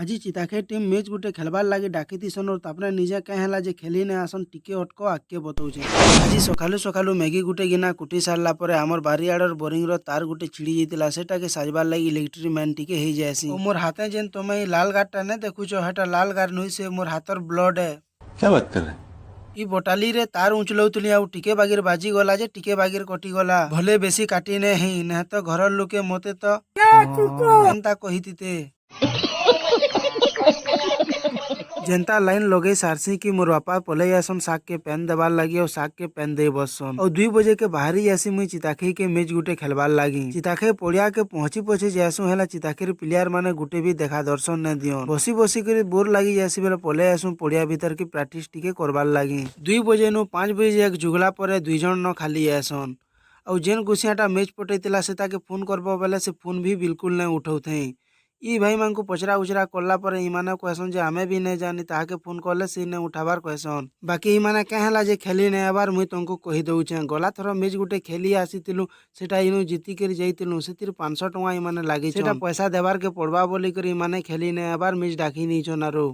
ଆଜି ଚିତାଖେ team match ଗୁଟେ ଖେଲବାର୍ ଲାଗି ଡାକିଥିସନ୍। ତାପରେ ନିଜେ କାଁ ହେଲା ଯେ ଖେଲି ନାଇଁ ଆସନ୍? ଟିକେ ଅଟକ, ଆଗକେ ବତଉଛେ। ଆଜି ସକାଳୁ ସକାଳୁ ମ୍ୟାଗି ଗୁଟେ ଗିନା କୁଟି ସାରିଲା ପରେ ଆମର ବାରି ଆଡ଼ର ବୋରିଂ ର ତାର ଗୁଟେ ଛିଡି ଯାଇଥିଲା, ସେଟାକେ ସାଜବାର୍ ଲାଗି ଇଲେକ୍ଟ୍ରିକ୍ ମ୍ୟାନ୍ ଟିକେ ହେଇଯାଏସି। ଓ ମୋର୍ ହାତେ ଯେନ୍ ତମେ ଇ ଲାଲ ଗାରଟା ନାଇଁ ଦେଖୁଛ, ହେଟା ଲାଲ ଗାର ନୁହେଁ, ସେ ମୋର୍ ହାତର ବ୍ଲଡ ଏ। क्या बात कर रहे हैं? ଇ ବଟାଲିରେ ତାର ଉଞ୍ଚଲଉଥିଲି ଆଉ ଟିକେ ବାଗିର ବାଜି ଗଲା ଯେ ଟିକେ ବାଗିର କଟିଗଲା। ଭଲେ ବେଶୀ କାଟି ନେ ହେଇ, ନାଇଁ ତ ଘରର ଲୋକେ ମତେ ତ ଏନ୍ତା କହିଥିତେ। ଯେନ୍ତା ଲାଇନ୍ ଲଗେଇ ସାରସି କି ମୋର୍ ବାପା ପଲେଇ ଆସନ୍ ଶାଗ କେ ପେନ୍ ଦେବାର୍ ଲାଗି ଆଉ ଶାଗ କେ ପେନ୍ ଦେଇ ବସନ୍। ଆଉ 2 ବଜେ କେ ବାହାରି ଯାସି ମୁଇଁ ଚିତାଖେଇ କେ ମ୍ୟାଚ୍ ଗୁଟେ ଖେଲବାର୍ ଲାଗି। ଚିତାଖେଇ ପଡିଆ କେ ପହଞ୍ଚି ପଛେ ଯାଏସୁଁ, ହେଲା ଚିତାଖେଇ ପ୍ଲେୟାର ମାନେ ଗୁଟେ ବି ଦେଖା ଦର୍ଶନ ନାଇଁ ଦିଅନ୍। ବସି ବସି କରି ବୋର ଲାଗି ଯାଏସି ବେଲେ ପଲେଇ ଆସୁଁ ପଡିଆ ଭିତର କି ପ୍ରାକ୍ଟିସ ଟିକେ କରବାର୍ ଲାଗି। 2 ବଜେ ନୁ 5 ବଜେ ଯାକ ଜୁଗଲା ପରେ ଦୁଇ ଜଣ ନ ଖାଲି ଆଏସନ୍। ଆଉ ଯେନ୍ ଗୁସିଆଟା ମ୍ୟାଚ୍ ପଠେଇଥିଲା, ସେ ତାକେ ଫୋନ୍ କରବ ବେଲେ ସେ ଫୋନ୍ ବି ବିଲକୁଲ ନାଇଁ ଉଠଉଥାଇ। ଇ ଭାଇମାନଙ୍କୁ ପଚରା ଉଚରା କଲା ପରେ ଇମାନେ କହେସନ୍ ଯେ ଆମେ ବି ନାଇଁ ଜାନି, ତାହାକେ ଫୋନ୍ କଲେ ସେ ନାଇଁ ଉଠାବାର୍ କହେସନ୍। ବାକି ଇମାନେ କାଁ ହେଲା ଯେ ଖେଲି ନାଇଁ ଆବାର୍, ମୁଇଁ ତମକୁ କହି ଦଉଛେଁ। ଗଲା ଥର ମ୍ୟାଚ୍ ଗୁଟେ ଖେଲି ଆସିଥିଲୁ, ସେଟା ଇନୁ ଜିତିକରି ଯାଇଥିଲୁ, ସେଥିରେ 500 ଟଙ୍କା ଇମାନେ ଲାଗିଛନ୍। ସେଟା ପଇସା ଦେବାର୍ କେ ପଡବା ବୋଲିକରି ଇମାନେ ଖେଲି ନାଇଁ ଆବାର୍, ମ୍ୟାଚ୍ ଡାକି ନେଇଛନ୍ ଆରୁ।